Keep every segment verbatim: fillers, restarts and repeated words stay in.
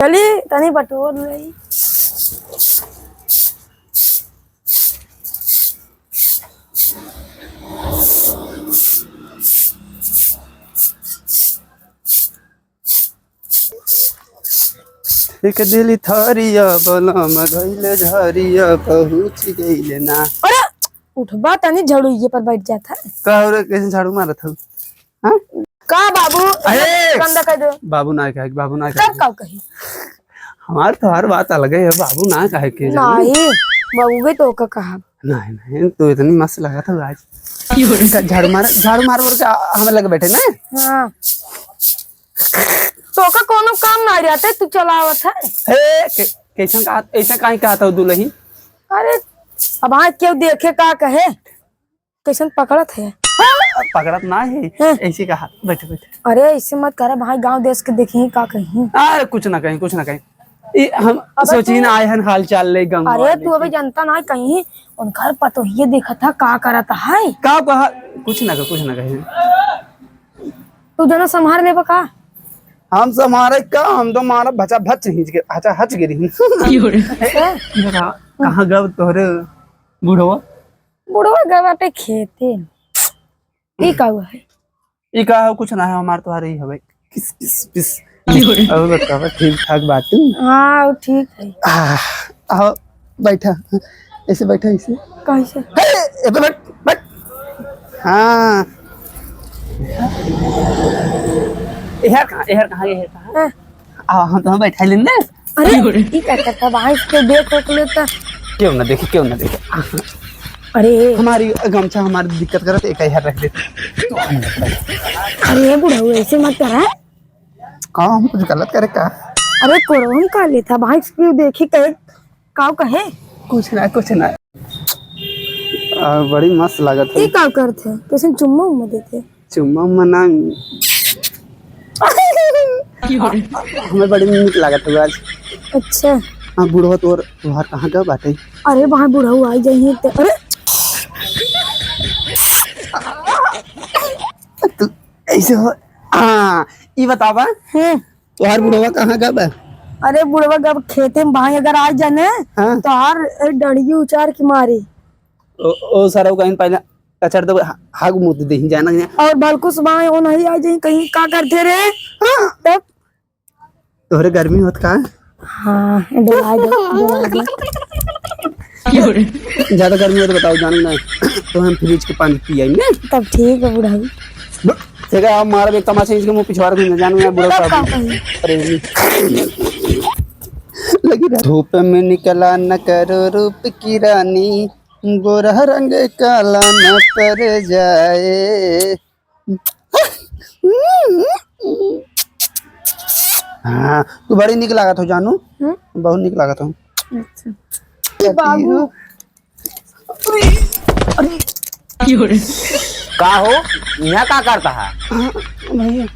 चली, तनी बटोर लेई। एक दिल थरिया बलम गइले झरिया पहुँच गइले ना। अरे, उठबा तनी, झाड़ू ये पर बैठ जात है। का हो रे, कैसे झाड़ू मारत हो? हाँ? का बाबू? अरे! गंदा कर दो। बाबू ना कहे, बाबू ना कहे। तब का कही? हमार तो हर बात अलग है, बाबू ना कहे के जाने। नहीं, बाबू के तो का कहा। नहीं, नहीं, तू इतनी मस्त लगा था आज। झाड़ू मार, झाड़ू मार बोल के हमें लगे बैठे ना। हाँ। तो का कोनो काम ना रहते, तू चलावत है। ए, के-, कैसन कहा, ऐसा काहे कहा था दुलही? अरे, अब हाँ, क्यों देखे का कहे? कैसन पकड़त है? पकड़त ना है, हैं? ऐसे कहा, बैठ, बैठ। अरे, ऐसे मत करा भाई, गांव देश के देखी का कहीं। अरे, कुछ ना कहीं, कुछ ना कहीं। ई हम अबे सोची तू ना आए हन हाल चाल ले गंग अरे, वाले तू अबे के। जनता ना कहीं, उनकर पतोहिए देखत था का करत है। का कहा? कुछ ना कह, कुछ ना कहीं। तू जना संभार लेबा का? हम संभारे का, हम तो मारा भचा भच हिच के, हचा हच गिरी। अच्छा। कहाँ गब तोहरे बुढ़वा? बुढ़वा गए बाटे खेते। ई का हुआ है? ई का है? कुछ ना है, हमार तोहार ही हवे। किस, किस, किस। और बतावा, ठीक ठाक बाटू? हाँ, वो ठीक है। आह, आओ, बैठा। ऐसे बैठा, ऐसे। कैसे? हे, ए पे बैठ, बैठ। हाँ। एहर कहाँ, एहर कहाँ, एहर कहाँ? हाँ। आ, हम तो बैठा लेंगे। अरे, ई का करता बा? इसके देख ओख ले त। क्यों ना देखे, क्यों ना देखे। अरे। हमारी गमछा हमारी दिक्कत करत, एक ही हाथ रख दे। अरे बुढ़ऊ, ऐसे मत करा। का हम कुछ गलत करे का? अरे कोरवा हम का लेता भाई, इसके देखी कहे, काव कहे? कुछ ना, कुछ ना। आ, बड़ी मस्त लागत है। ई का करत है? कैसे चुम्मा उम्मा देते? चुम्मा उम्मा ना। हमें बड़ी नीक लागत है आज। अच्छा। हाँ, बुढ़वा तोर, तोहार कहाँ का बाटे? अरे, वहाँ बुढ़ऊ आई जाइए तो, अरे। तू ऐसे हो, हाँ, ई बतावा। हम्म। तोहार बुढ़वा कहाँ का बा? अरे, बुढ़वा गब खेते में भाई अगर आ जाने, हाँ। तो हर डंडियो उचार के मारी। ओ, ओ सरऊ कहीं पहले कचर दो, हा-, हाग मुत दे, जाना नहीं। और भलकुस बाय ओ नहीं आ जाई, कहीं का करते रे? हाँ। तब? तोहरे गर्मी होत का? हाँ, डोला दे, डोला दे। ज्यादा गर्मी हो तो बताओ, जान ना, तो हम फ्रिज के पानी पियाई ना। तब ठीक है, बुढ़ऊ। ठीक है, आप मारा एक तमाचा इसके मुंह पिछवाड़ के, जान ना, बुढ़ऊ तब का का कही? अरे, लगी रहा। धूप में निकला न करो रूप की रानी, गोरा रंग काला न पड़ जाए। हाँ, तू बड़ी निक लागत हो जानू। हम्म? बहुत निक लागत हो। अच्छा। ए बाबू। अरे। का हो, यहाँ का करता है? हाँ, भैया।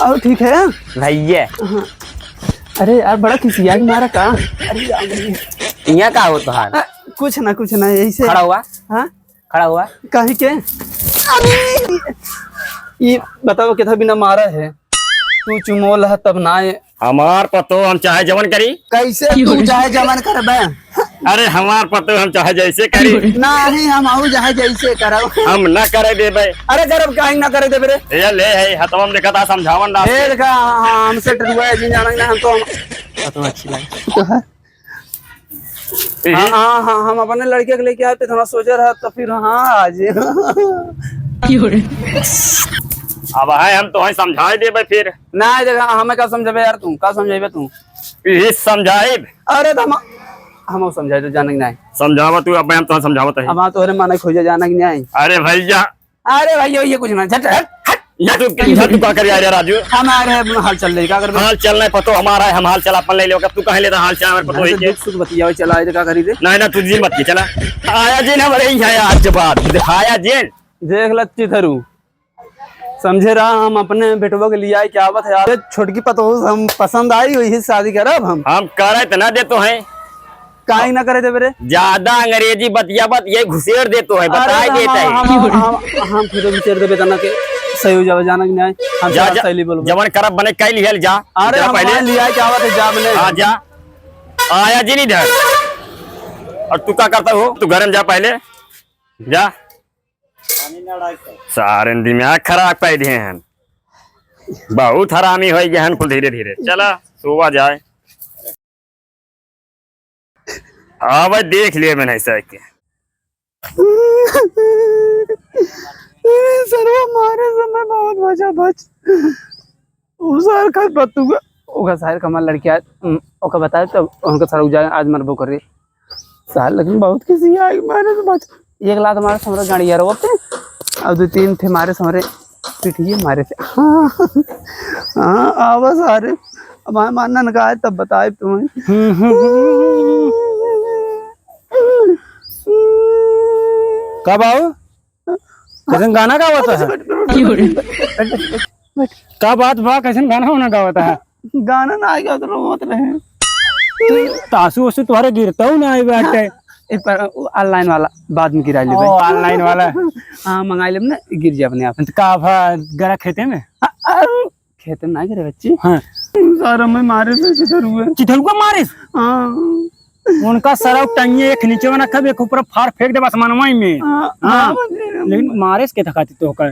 और ठीक है? भैया। हाँ। अरे यार, बड़ा खिसिया के मारा का? अरे यार, भैया। यहाँ का हो तोहार? आ, कुछ ना, कुछ ना, यही से। खड़ा हुआ। हाँ? खड़ा हुआ। काहे के? अरे! ये बताओ, कितना बिना मारा है? तू चुमोल है तब ना आए। हमार पतो हम चाहे जवन करी। कैसे तू चाहे जवन करबे? अरे हमार पतो हम चाहे जैसे करी। नहीं, हम आऊ चाहे जैसे करब। हम ना करे देबे। अरे करब काहे ना करे देबे रे? ये ले है, हथवा में देखा था, समझावन ना। ए देखा, हाँ, हमसे डरुआ है, जिन जाना ना, हम तो हम पतो अच्छी लगे। तो है। हाँ, हाँ, हाँ, हम अपने लड़के के लेके आते, थोड़ा सोचे रहा, तो फिर हाँ, आज। अब है, हम तो है समझाए देबे फिर। ना, देखा, हमें का समझाबे यार तू, का समझाबे तू? यही समझाइब। अरे, तो हम, हम समझाए तो जाने के नहीं। समझावा तू, अब हम तो समझावत है। अब हाँ, तोहरे माने खोजे जाने के नहीं। अरे भैया, अरे भाई, ये, ये कुछ ना, झट, हट, हट। ये तू, ये तू का कर यार, राजू? हम आ रहे हैं, अपना हाल चल रही, का करबे? हाल चल नहीं पतो हमारा है, हम हाल चल अपन ले लेगा। तू कहे लेता हाल चाल, हमारे पतो भाई ही के। दुख सुख बतियावे चला, इधर का करी रे? नहीं ना, तू जी मत के चला। आया जी ना, बड़े ही है आज जवाब, दिखाया जी। देख ल चिथरू, समझे रहा, हम अपने बेटवा के लिए आए, क्या बात है यार? छोटकी पतो हम पसंद आई, वही शादी करब हम। हम करे त ना देतो है। काहे ना करे देबे रे? ज्यादा अंग्रेजी बतियाबत, ये घुसेड़ देतो है, बताए अरे, देता हम, है। हम, हम, हम, हम खुद घुसेड़ देबे तना के। सही हो जावे, जाना कि नहीं? हम जा, जा, सही बोलबो। जवन करब बने कई लिहल जा। अरे, जा हम पहले। वहाँ लिया के आवत है, जा बने। हाँ, जा। आया जी नहीं डर। और तू का करता हो? तू घर में जा पहले। जा। सारे दिमाग खराब कर दिए हैं। बहुत हरामी हो गए हैं कुल धीरे धीरे। चला, सोवा जाए। आवे देख लिए मैंने ऐसा के। अरे सरवा मारे समय बहुत बचा बच। उ सार का बतुआ, ओका सार का हमार लड़किया, उम, ओका बताए तो उनका सार उजा आज मरबो करे। सार लेकिन बहुत किसी आग मारे से बच। एक लात मारे से हमरे गाड़ी यार ओपे। अब दो तीन ठे मारे से हमरे पिटिए मारे से। हाँ, हाँ, आवा सारे। अब हमारे मानना न का है, तब बताए तुम्हें। हम्म, हम्म, हम्म, हम्म। का बाऊ? कैसन गाना गावत है? का बात बा, कैसन गाना होना गावत है? गाना ना आएगा तो रोवत रहे। तासु ओसु तुम्हारे गिरता हूँ ना आई बाटे। हाँ, एक बार वो online वाला बाद में गिरा ले ओ, भाई। Online वाला। हाँ, मंगा ले ना, गिर जाए अपने आप। तो का भा गरा खेते में? आ, आ, खेते में ना गिरे बच्ची। हाँ। सारा मैं मारे से चिथरुआ। चिथरुआ मारे? हाँ। उनका सरौ टंगिए एक नीचे वाला कब एक ऊपर फाड़ फेंक दे आसमानवा में। हाँ, हाँ। हाँ, बच्ची। लेकिन मारे से के थकाती तो का?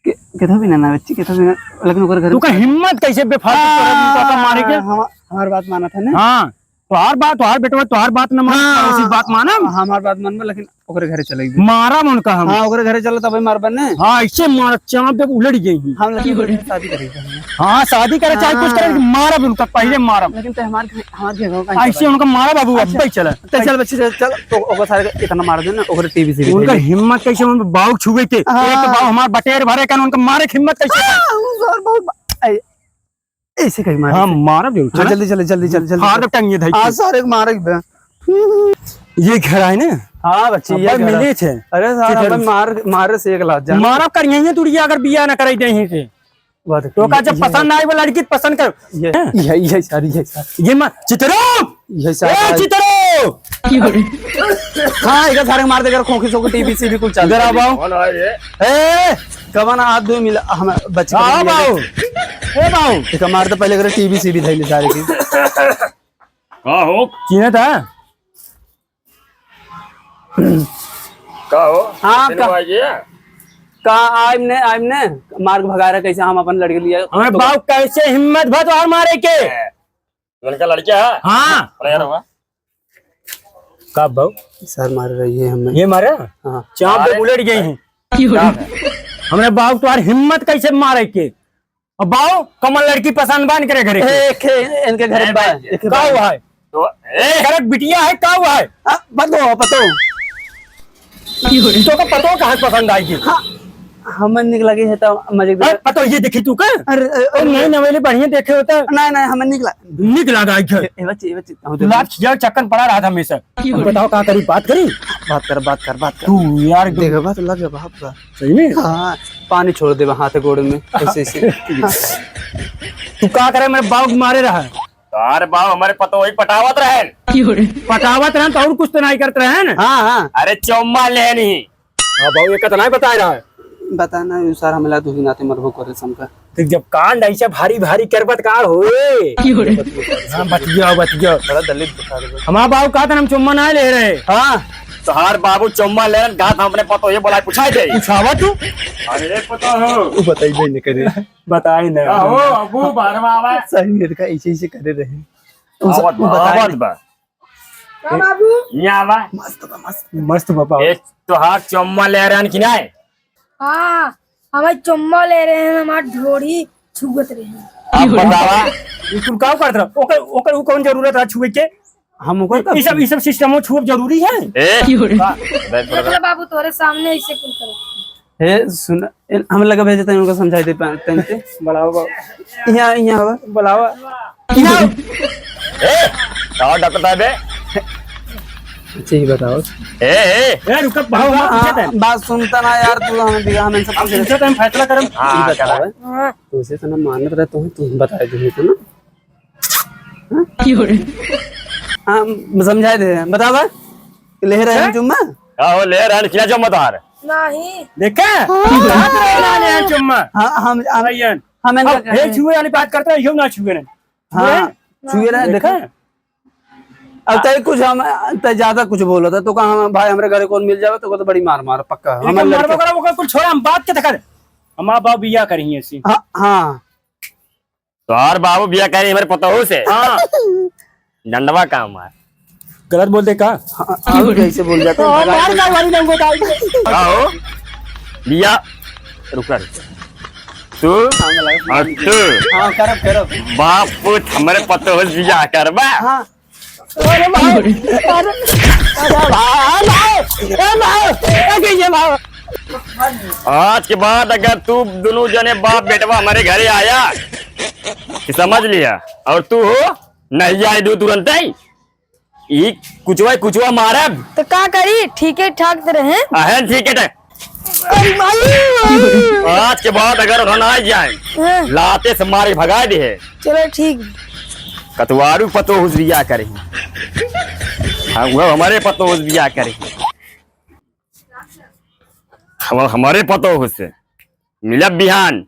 के-, केथो भी ना, ना बच्ची, केथो भी ना, लेकिन ओकर घर तू का हिम्मत कैसे बेफालतू करे, उनका का मारे के? हम-, हमार बात माना था ना? हाँ, तोहार बात, तोहार बेटवा, तोहार बात न माने, हाँ, पड़ोसी बात मानम? हमार बात मानबे, लेकिन ओकरे घरे चले गए। मारम उनका हम। हाँ, ओकरे घरे चलो, तबे मारबे ने। हाँ, ऐसे मार, चाप जब उलट गई ही। हम लेकिन ओकरे शादी करेंगे। हाँ, शादी करे, चाहे कुछ करे, हाँ। मारब उनका, पहले मारब। लेकिन ते हमार, हमार घर का ऐसे उनका मारब बाबू, अच्छा। अब भाई चला। चल, चल बच्ची, चल, चल। तो ओकर सारे के इतना मार देना, ओकरे टीवी से भी उनका धइले। हिम्मत कैसे उन बाउक छुए के? हाँ। एक तो बाउक हमार बटेर भरे कन, उनका मारे के हिम्मत कैसे? हाँ, उ सर बहुत बा-, ऐ-, ऐसे कहीं मारे हाँ, से। मारब जरूर, हाँ, चला। जल्दी, जल्दी, जल्दी, जल्दी, जल्दी। फाड़ दे टंगिए धइ के। हाँ, सारे के मारे के बा। ये घर आए ना? हाँ, बच्ची, ये अब्बा घर मिले आए। थे। अरे सार, ये घर अब्बा मार, मारे से एक लात जान। मारब करिए तुड़िया अगर बिया न कराई दे यहीं से। बात तो का जब ये पसंद है। आई वो लड़की तो पसंद कर। ये, हैं? ये, ये सारी, ये सारी। ये मत, चितरो! ये सारी। ए, चितरो! हाँ, इधर सारे मार दे, अगर खोखी सोखी टीवी सीवी कुल चल इधर आ रही है। बाऊ। कौन है ये? ए, कवन हाथ दो मिला, हम बच हाँ, गए। बाऊ। ए, बाऊ। एक मार तो पहले करे टीवी सीवी धइले सारे की। का हो? चिन्हत है? का हो? हाँ, कैसे का, हुआ ये? का आइम ने, आइम ने, मार के भगा रहे, कैसे हम अपन लड़के लिया? हमें तो बाप कैसे हिम्मत भा तोहार मारे के? ए, उनका लड़का है? हाँ। अरे यार हुआ। का बाऊ? सर मार रही है हमें। ये मारे? हाँ। चाप दे अरे। उलट गई हैं। का है? हमरे बाऊ तोहार हिम्मत कैसे मारे के? अब बाऊ, कमल लड़की पसंद बा इनके घरे के। ए, खे-, इनके घरे ए, बा, भाई, एक का बार। हुआ है? तो, ए, करक बिटिया है, का हुआ है? आ, पतो, पतो। तो का पतो कहाँ पसंद आएगी? हाँ, हमें निक लगे है तो मजे ए, पतो ये देखी तू का? अरे, अरे, अरे, नहीं, नवेली बढ़िया देखे होता। नहीं, नहीं, हमें निक लगा। निक लगा है। ए, ए, बच्ची, ए, बच्ची, हम तो लात खिया चक्कर पड़ा रहा था हमेशा। बताओ, का करी, बात करी? बात कर, बात कर, बात कर। तू यार, देख, बात लग गया, बाप का। सही में? हाँ, पानी छोड़ देबा हाथ गोड़ में, ऐसे, ऐसे। तू का करे, मेरे बाप के मारे रहा? अरे बाप, हमारे पतो वही पटावत रहे। पटावत रहन तो और कुछ तो नहीं करत रहन। हाँ, हाँ। अरे चौम्मा लेनी। हाँ बाबू, ये कतना बताए रहा है? बताना है, सार, हमला तू ही नाते मरबो करे समका। तो जब कांड ऐसे भारी भारी करबत का होए? हाँ, बतिया, बतिया। बड़ा दलित बता दे। हमार बाबू कहा था, हम चुम्मा ना ले रहे। हाँ। तोहार बाबू चुम्मा ले रहे, कहा था, अपने पतो ये बोला, पूछा दे। पूछावा तू? अरे पता हो। वो बताइबे नहीं करे। बताए ना। का हो, अबू, बारवा आवा। सही में का ऐसे, ऐसे करे रहे। वो आवत स-, वो बा, बताए आवत नहीं। बा। का बाबू? यहाँ आवा। मस्त बा, मस्त। मस्त बा, बाबू। ए, तोहार चुम्मा ले रहन कि नहीं? हाँ, हमें चुम्मा ले रहे हैं, हमार ढोरी छुअत रहे हैं। अब बतावा। ई कुल का करत रह? ओकर, ओकर उ कौन जरूरत है छुए के? हम ओकर ई सब, ई सब सिस्टम छुअब जरूरी है? ए, का? देख मतलब बाबू तोरे सामने ऐसे कुल करे। हे, सुन, ए, हम लगा भेजे तनी उनका समझाई दे पा-, तनी से। बुलाओ बाबू। यहाँ, यहाँ आवा। बुलाओ। यहाँ। ए, का डकता बे? अच्छा, ये बताओ। ए, ए। ए, रुक, बाबू, हम हाँ, पूछे थे। बात सुनता ना यार, तू हमें दिया, हमें सब हम पूछे। पूछे थे, हम फैसला करम। हाँ, ये बताओ, करा। तुझे इतना मानत रहे, तू, तू बता दे, है ना? हाँ? हाँ, समझाए दे, बतावा। ले रहे हैं हैं? चुम्मा? का हो, ले रहे हैं, खिला चुम्मा तोहार। नहीं। देखा? हाँ। साथ रहना ने चुम्मा। हाँ, हम, हम, भैया। हम इनका अब फिर कहते हैं। छुए वाली बात करते हैं, यो ना छुए नहीं। हाँ, छुए? छुए रहे, देखा? देखा? अब तय कुछ हम, तय ज्यादा कुछ बोला था, तो कहा, "हम, भाई, हमरे घरे कौन मिल जावे, तो को तो बड़ी मार मार, पक्का।" इनका हमारे मारबो लड़के करा, वो कुल छोड़ा, हम बात के देखा दे। हमार बाप बियाह करी ऐसी। हाँ, हाँ। तोहार बाबू बियाह करे हमरे पतोहू से। हाँ। डंडवा का मार। गलत बोल दे का? हाँ, और कैसे बोल जाते हैं? हाँ, मार, मार, मार, मार, मार, मार। का हो? बियाह, रुका, रुका। तू? हाँ, मतलब, और तू? हाँ, करब, करब। बाप पूत हमरे पतोहू से बियाह करबा? हाँ। अरे भाई, अरे, अरे भाई, भाई, ए भाई, ए कैसे भाई? आज के बाद अगर तू दोनों जने बाप बेटवा हमारे घरे आया, कि समझ लिया, और तू हो, नहीं आए दू तुरंत ही, ई कुचवा, कुचवा मारब। तो का करी, ठीके ठाक से रहे। अहन ठीके ठाक। अरे माई। आज के बाद अगर उन्होंने आ जाए, हाँ। लाते से मार के भगा दे है। चलो ठीक। कतवारू पतोहू से बियाह करे। हाँ, वो हमारे पतोहू से बियाह करे। हम, हमारे पतोहू से मिलब बिहान।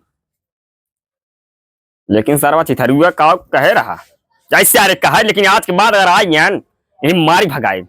लेकिन सरवा चिथरुआ का कहे रहा, जैसे अरे कहा, लेकिन आज के बाद अगर आ गया न, यही मारी भगाए।